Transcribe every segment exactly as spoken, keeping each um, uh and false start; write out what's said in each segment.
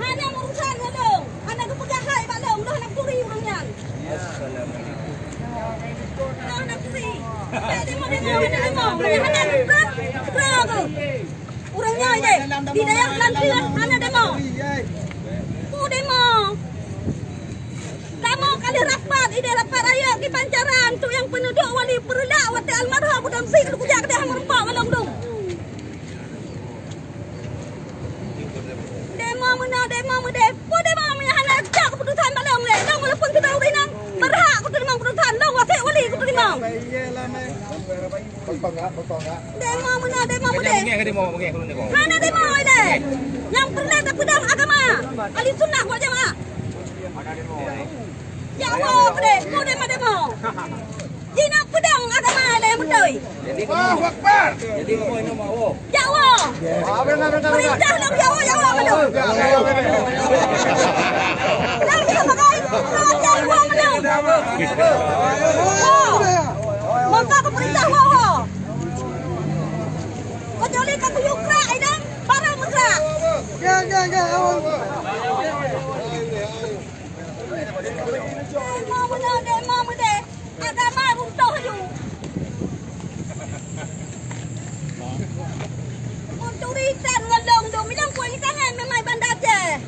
Hana urusan ngon lôn. Hana geupeugah hai bak lôn, lôn hana turi ureueng nyan. Lôn hana turi. Hana demo, hana demo. Hana demo. Ureueng nyoe deh, di dayah Blantian hana demo. Peue demo? Kamoe ka lheueh rapat, idéh rapat rayeuk di Banjaran, tu nyang peuneudok wali peureulak watèe almarhum Budam Sik geujak keudeh meureumpok ngon lôn dum. Demo meunoe, demo meudéh. Peue demo meunyo hana jak keuputusan bak lôn lé? Lôn walaupun sidroe ureueng inong, berhak kuteurimong keuputusan. Lôn wasiet wali kuteurimong. Demo meunoe, demo meudéh. Hana demo ilèe. Nyang peureulèe tapeudong agama. Ahli sunnah wal jamaah. Jak woe keudéh, peue demo-demo. Jinak peudong agama ilèe beutôi. Allahu Akbar. Jak woe. Peurintah lom jak woe, jak woe mandum. Lom sabagai raja jak woe mandum. Woe. Maka keu peurintah woe, woe. Kecuali ka kuyue krak, ai dong, baru meukrak. Demo meunoe, demo meudéh. Agama runtoh laju. Meuturi tan ngon lôn dum, ilôn peue ikangen meumai Banda Aceh.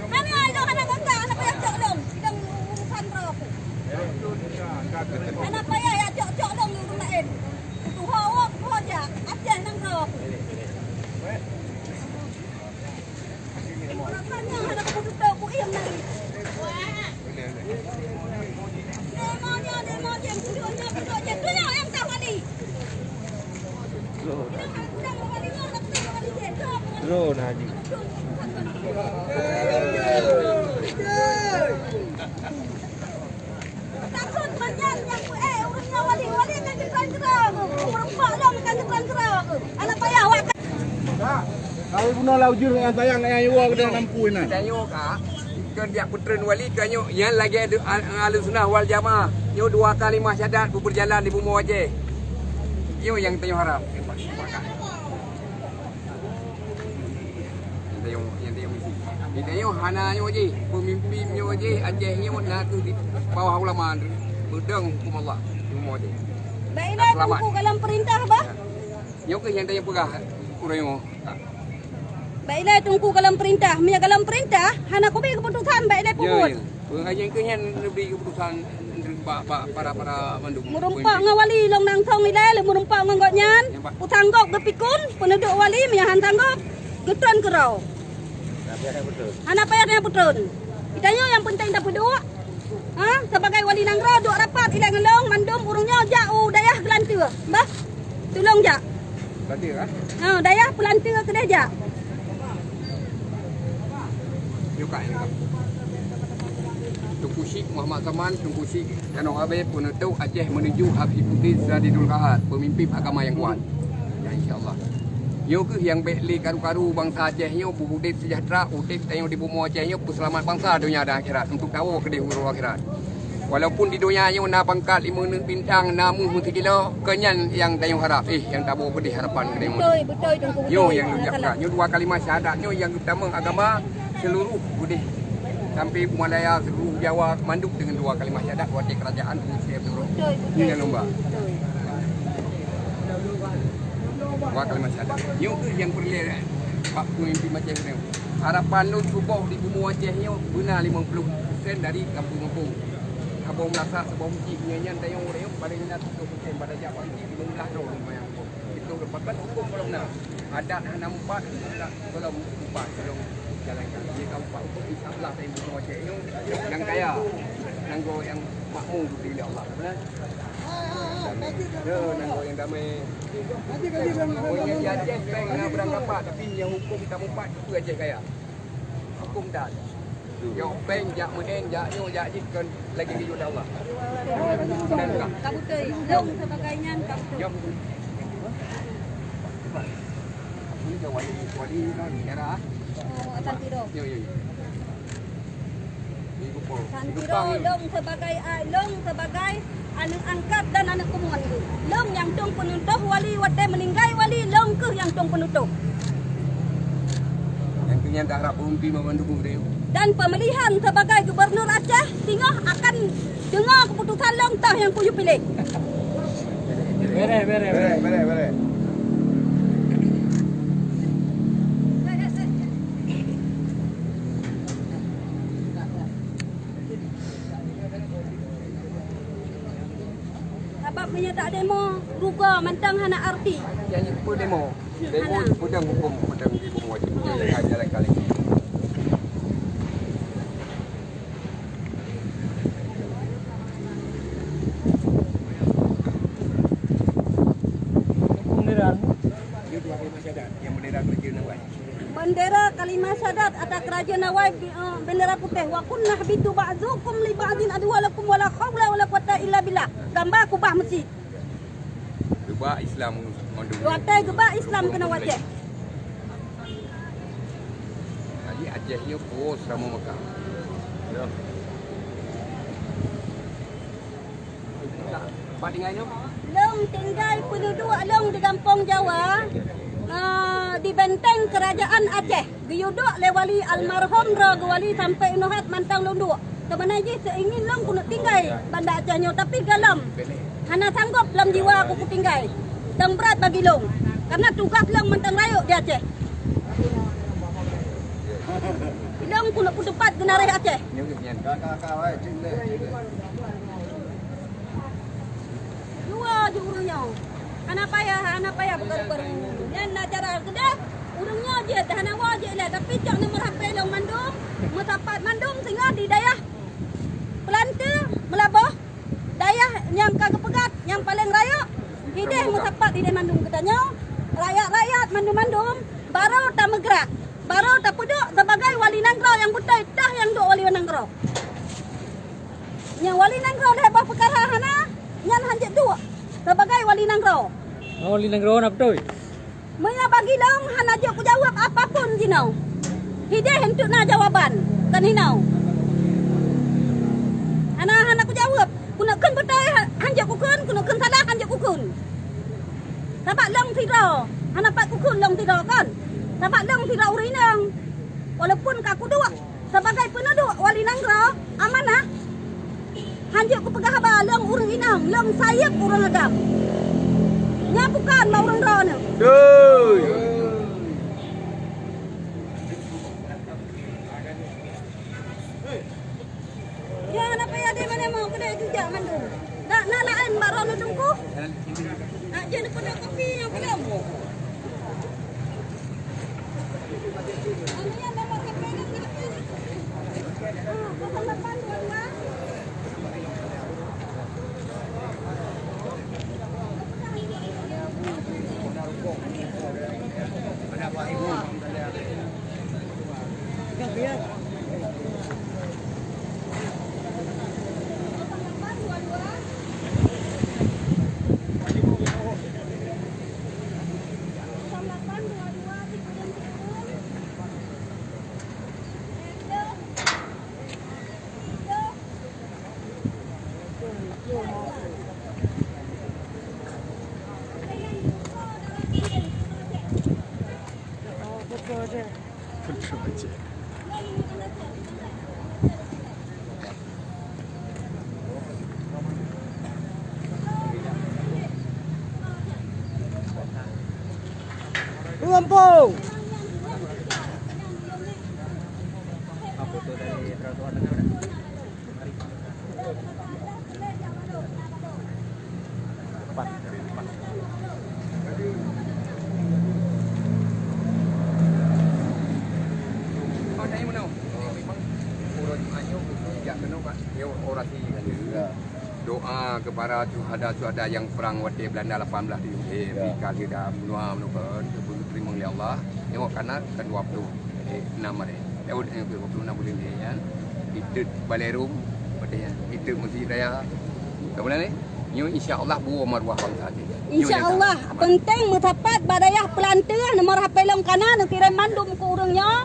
Hana, hana, hana, hana payah cok lôn, sidang urusan droe. Hana payah ya cok-cok lôn ureueng laén. Tuha woe, tuha jak, Aceh nanggroe. Rasanya hana kututoe kuiem nangis. Demo nyoe, demo jih, tunyok nyoe, tunyok jih, tunyok nyang ka wali. Drone haji. Takot banyak nyang, eh, ureueng nyoe wali, wali kan geukheun keudroe, ureueng pak lom kan geukheun keudroe. Aneuk payah awak. Kak, kami bunoe lam ujeuen nyang sayang nyang iwoe keudeh lampu inan. Tanyoe, Kak, keu jak peutreun wali, keu nyoe nyan lagèe de-, al-, Ahlussunnah wal Jamaah. Nyoe dua kalimah syahadat beubeujalan di bumoe Aceh. Nyoe nyang tanyoe harap. Nyang tanyoe, nyang tanyoe misi. Di tanyoe hana nyoe jih, peumimpin nyoe jih, Aceh nyoe na kheueh di bawah ulama, peudong huköm Allah di bumoe Aceh. Bak ilèe teungku dalam peurintah bah. Nyoe kheueh nyang tanyoe peugah uroe nyoe. Bak ilèe teungku dalam peurintah, meunyo dalam peurintah hana kubi keuputusan bak ilèe peubuet. Peungajian keu nyan neubri keuputusan bak, bak para-para mandum. Meureumpok ngon wali lôn langsong ilèe, lôn meureumpok ngon gobnyan. Nyan, Pak. Peusanggop geupikun, peuneudok wali, meunyo han sanggop, geutreun keudroe. Hana payah tanyoe peutreun. Geutanyoe nyang peunteng tapeuduek. Ha, sebagai wali nanggroe duek rapat ilèe ngon lôn, mandum ureueng nyoe jak u dayah geulanteue. Bah, tulông jak. Geulanteue, ha? Ha, dayah peulanteue keudeh jak. Yuk, Kak, yuk, Kak. Teungku Syik Muhammad Saman, Teungku Syik Danau Abee, peunutôp Aceh menuju Hafifuddin Sadidul Qahar, peumimpin agama nyang kuat. Ya, insya Allah. Nyoe kheueh nyang bèk lé karu-karu bansa Aceh nyoe, beuudép seujahteura, udép tanyoe di bumoe Aceh nyoe, peuseulamat bansa donya dan akhirat, untuk tawoe keudeh uroe akhirat. Walaupun di donya nyoe na pangkat limong bintang, na méuh meusikilo, keu nyan nyang tanyoe harap, eh, nyang taboh peudeh harapan keu tanyoe. Beutôi, beutôi, Teungku, beutôi. Nyoe nyang lôn jak peugah. Nyoe dua kalimah syahadat nyoe nyang utama agama seluruh udeh. Sampai Malaya, seluruh Jawa, mandum deungon dua kalimah syahadat, watèe kerajaan Mesir turun. Beutôi, beutôi. Nyoe nyang lôn ba. Beutôi. Dua kalimah syahadat. Nyoe kheueh nyang peureulèe bak peumimpin Aceh nyoe. Harapan lôn suboh di bumoe Aceh nyoe beuna limong ploh persen dari gampông-gampông. Saboh meulasak, saboh meuseujid, nyan, nyan tanyoe ureueng paleng hina tujoh persen, pada jak meuseujid limong blah droe ngon nyang gampông. Itu merupakan hukum baru na. Adat hana meupat, hana golom meupat, golom jalankan. Jika meupat hukum, insya Allah, tanyoe bumoe Aceh nyoe nyang kaya, nanggroe nyang makmu dibri lé Allah. Beuna? Yo, nanggroe nyang damai. Meunyo di Aceh péng na beurangkapat, tapi nyang hukum tameupat, itu Aceh kaya. Hukum dah ada. Yo, péng jak meu'en, jak nyoe, jak jih, kon lagèe geuyue lé Allah. Dan ka. Ka beutôi, lôn sebagai nyan ka beutôi. Yo. Wali, wali, no, daerah. Oh, Santiro. Yo, yo, yo. Di Kupang. Santiro, long sebagai, ah, long sebagai aneuk angkat dan aneuk keumun. Long nyang tueng peunutoh wali watée meuninggai wali, long keuh nyang tueng peunutoh. Nyang keu nyan taharap peumimpin banmandum ureuëng. Dan pemilihan sebagai gubernur Aceh singoh akan deungoe keuputusan long toh nyang kuyue piléh. Bereh, bereh, bereh. Bereh, bereh, bereh. Sabab meunyoe tak demo, rugoe mantong hana arti. Nyang jipeu demo. Demo hana. Peudong huköm, peudong di bumoe. Hana. Jalan-jalan kali. Bendera. Dia dua kalimat syahadat, yang bendera kerajaan awai. Bendera kalimat syahadat ata kerajaan awai, eh, bendera putéh. Wa kunna bitu ba'dukum li ba'din aduwwa lakum wala haula wala quwwata illa billah. Gamba kubah meusit. Geuba Islam mandum. Watée geuba Islam keunoe Aceh. Jadi Aceh nyoe pos sama Mekah. Ya. Pat tinggai nyoe? Long tinggai peududuek long di gampông Jawa, eh, di benteng kerajaan Aceh. Geuyue duek lé wali almarhum droe geuwali sampai inoe hat mantong lôn duek. Teumana jih seuingin lôn keuneuk tinggai Banda Aceh nyoe, tapi galom. Hana sanggob lom jiwa ku kutinggai. Dan brat bagi lôn. Karena tugas lôn mantong rayeuk di Aceh. Lôn keuneuk peutupat geunaréh Aceh. Dua ju ureuëng nyoe. Hana payah, hana payah beugaru-garu. Nyan na cara keudeh, ureuëng nyoe jeuet, hana woe jeuet lé. Tapi cok nomor H P lôn mandum, meusapat mandum singoh di dayah Peulante, Meulaboh, dayah nyang ka geupeugah, nyang paleng rayeuk, hideh meusapat hideh mandum geutanyoe, rakyat-rakyat mandum-mandum, barô tameugrak, barô tapeuduek sebagai wali nanggroe nyang beutôi, tah nyang duek wali nanggroe. Nyang wali nanggroe lhée boh peukara hana, nyan hanjeuet duek sebagai wali nanggroe. Oh, wali nanggroe na beutôi? Meunyoe bagi lôn hana jeuet kujaweueb apapun jinoe. Hideh eunteuk na jawaban, kon hinoe. Hana, hana kujaweueb. Keuneuk kheun beutôi hanjeuet kukheun, keuneuk kheun salah hanjeuet kukheun. Sabab lôn sidroe, hana pat kukheun lôn sidroe kon. Sabab lôn sidroe ureuëng inong. Walaupun ka kuduek, sebagai peunuduek wali nanggroe amanah, hanjeuet kupeugah haba lôn ureuëng inong, lôn sayeup ureuëng agam. Nyan bukan bak ureuëng droeneuh. Beutôi. Nyan apa ya di mana mau kedai tujak mandum. Dak na laén bak droeneuh teungku. Nak jeuet peunoh kopi nyang peulom. Lampung. Doa kepada syuhada-syuhada nyang prang watée Belanda lapan belas tujoh puluh, eh, ya, di Kalida, Menua, Menua, teurimong lé Allah. Nyoe kana kan dua puluh enam hari. Tahun dua puluh enam buleuen nyan, itu Balai Rum, watée nyan, itu Mesjid Raya. Ka bulan ni? Nyoe insya Allah buwoe maruah bansa jih. Nyoe nyata. Insya Allah, penting meusapat bak dayah Peulanteu, nomor H P lôn kana neukirém mandum keu ureuëng nyoe.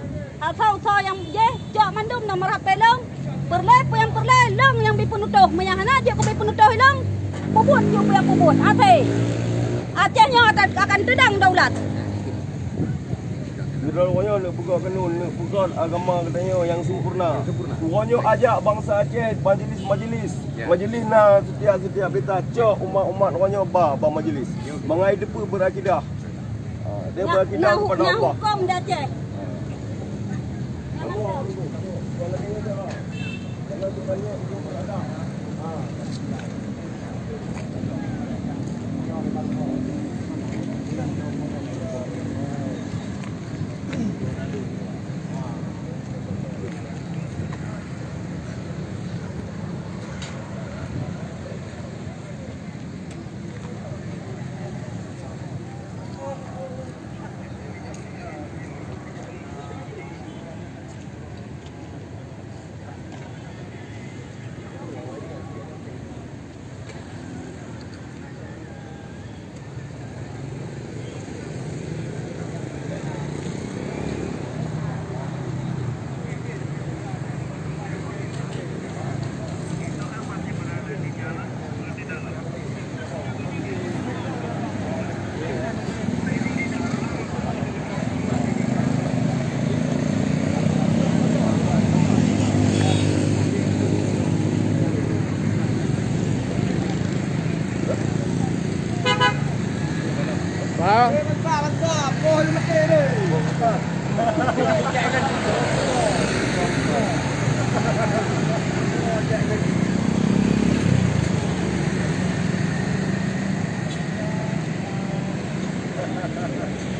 Asai-asai nyang jih, cok mandum nomor H P lôn. Peureulée peue nyang peureulée, lôn nyang bi peunutoh. Meunyo hana jeuet keu bi peunutoh lôn, peubuet jeuet peue nyang peubuet. Até Aceh nyoe akan, akan teudang daulat. Sidroe nyoe neupeugah keunoe, neupeugah agama geutanyoe nyang sempurna. Sempurna. Uroe nyoe ajak bansa Aceh, majelis-majelis. Ya. Majelis na setiap-setiap bita cok umat-umat uroe nyoe ba, ba majelis. Ya. Mangai teupeu berakidah. Ha, dia na, berakidah na, kepada na Allah. Hukum di Aceh.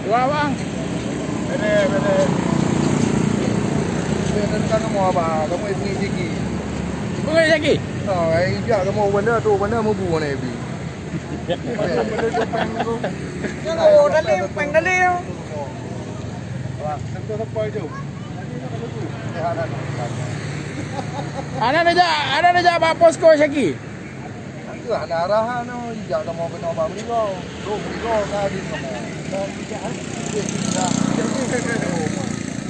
Dua, bang. Bele, bele. Bele kan kamu apa? Kamu ini siki. Bukan lagi. Oh, ai jak kamu benda tu, benda mu bu ni bi. Kalau dalil, peng dalil. Ada dah, ada dah bak posko Syaki. Itu hana arahan tu, ijak kamoe keunoe bak meurigau. Trok meurigau ka di kamoe. Dan ijak, ijak, ijak.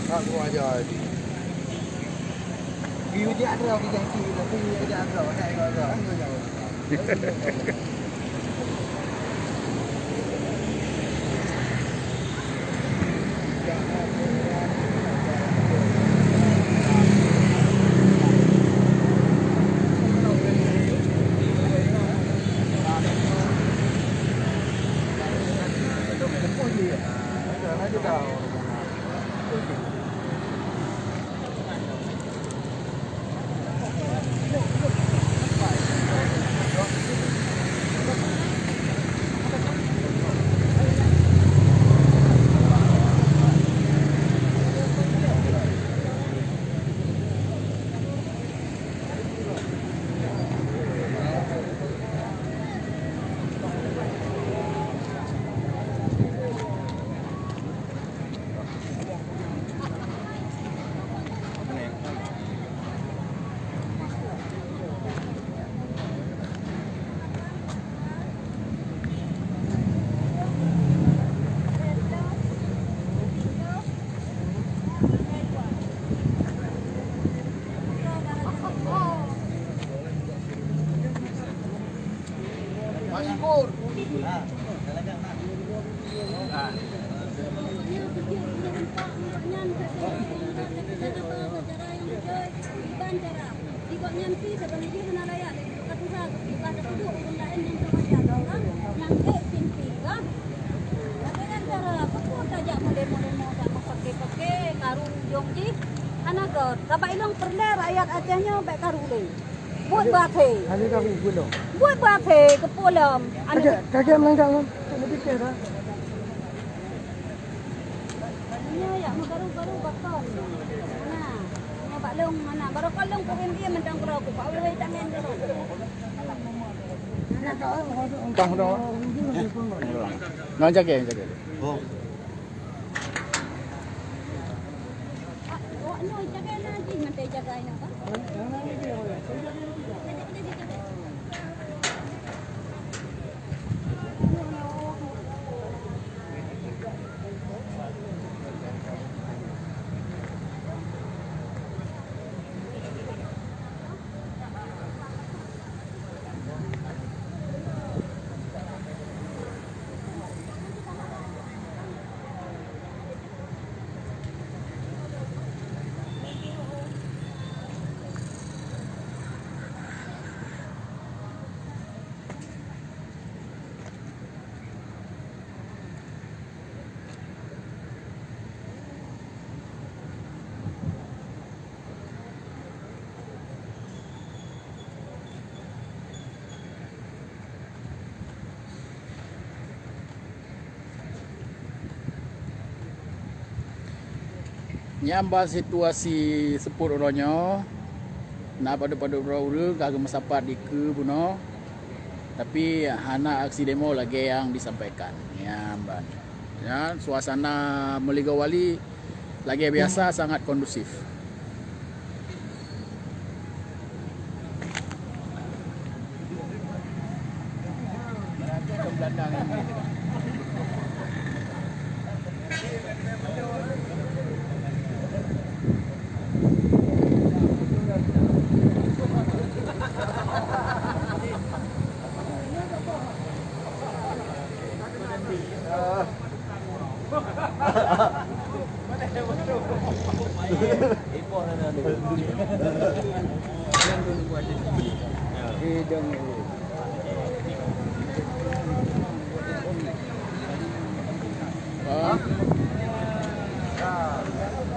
Nak gurung ajar di. Ijak droe, ijak droe, ijak droe. Hana göt, sabab ilong peureulée rakyat Aceh nyoe bék karu lé. Buet beuakhé. Hana karu bunoe. Buet beuakhé keupeue lom. Kagak, kagak meulangkah ngon. Tak ada fikir dah. Nyoe yak meugaru-garu bakon. Nah, nyoe bak lông mana? Baru kon lông ku M D mantong keudroe ku, bak wéh-wéh tangen keudroe. Entah dah. Nang jaga, jaga. Oh. Awak nyoe jaga na jih, mantong jaga nyoe kan? Jaga, jaga, jaga. Nyan ban situasi seupôt uroe nyoe, na padub-padub droe ureuëng ka geumeusapat dikeue bunoe, tapi hana aksi demo lagée nyang disampaikan. Nyan ban. Nyan suasana Meuligoe Wali lagée biasa sangat kondusif.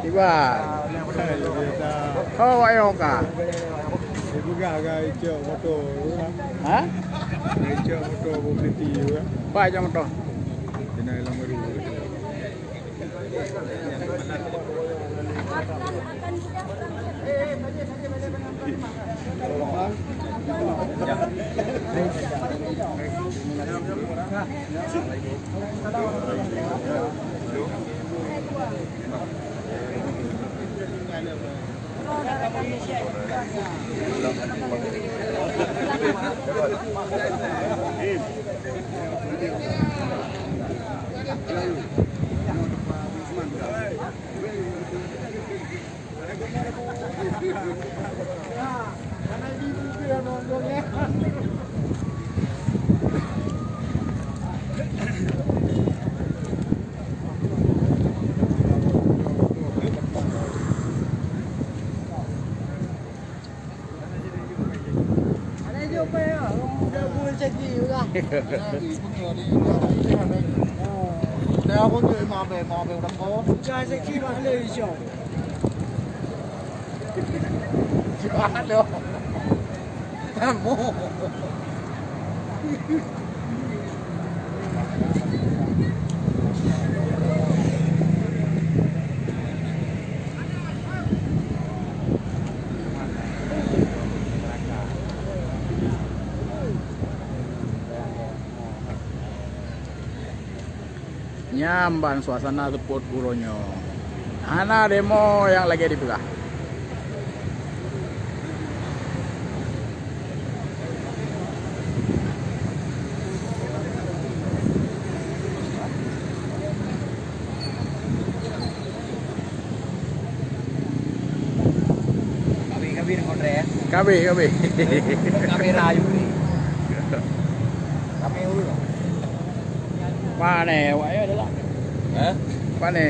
Tiba. Oh, wayong ka. Dipeugah ka icok moto. Ha? Icok moto mobiliti juga. Ba icok moto. Kena lam baru. Nyan ban suasana seupôt uroe nyoe. Hana demo nyang lagée dipeugah. Kabeh, kabeh deungon raya. Kabeh, kabeh. Kabeh rayu ni. Kabeh urut. Pane awak nyoe adalah. Hah? Pane.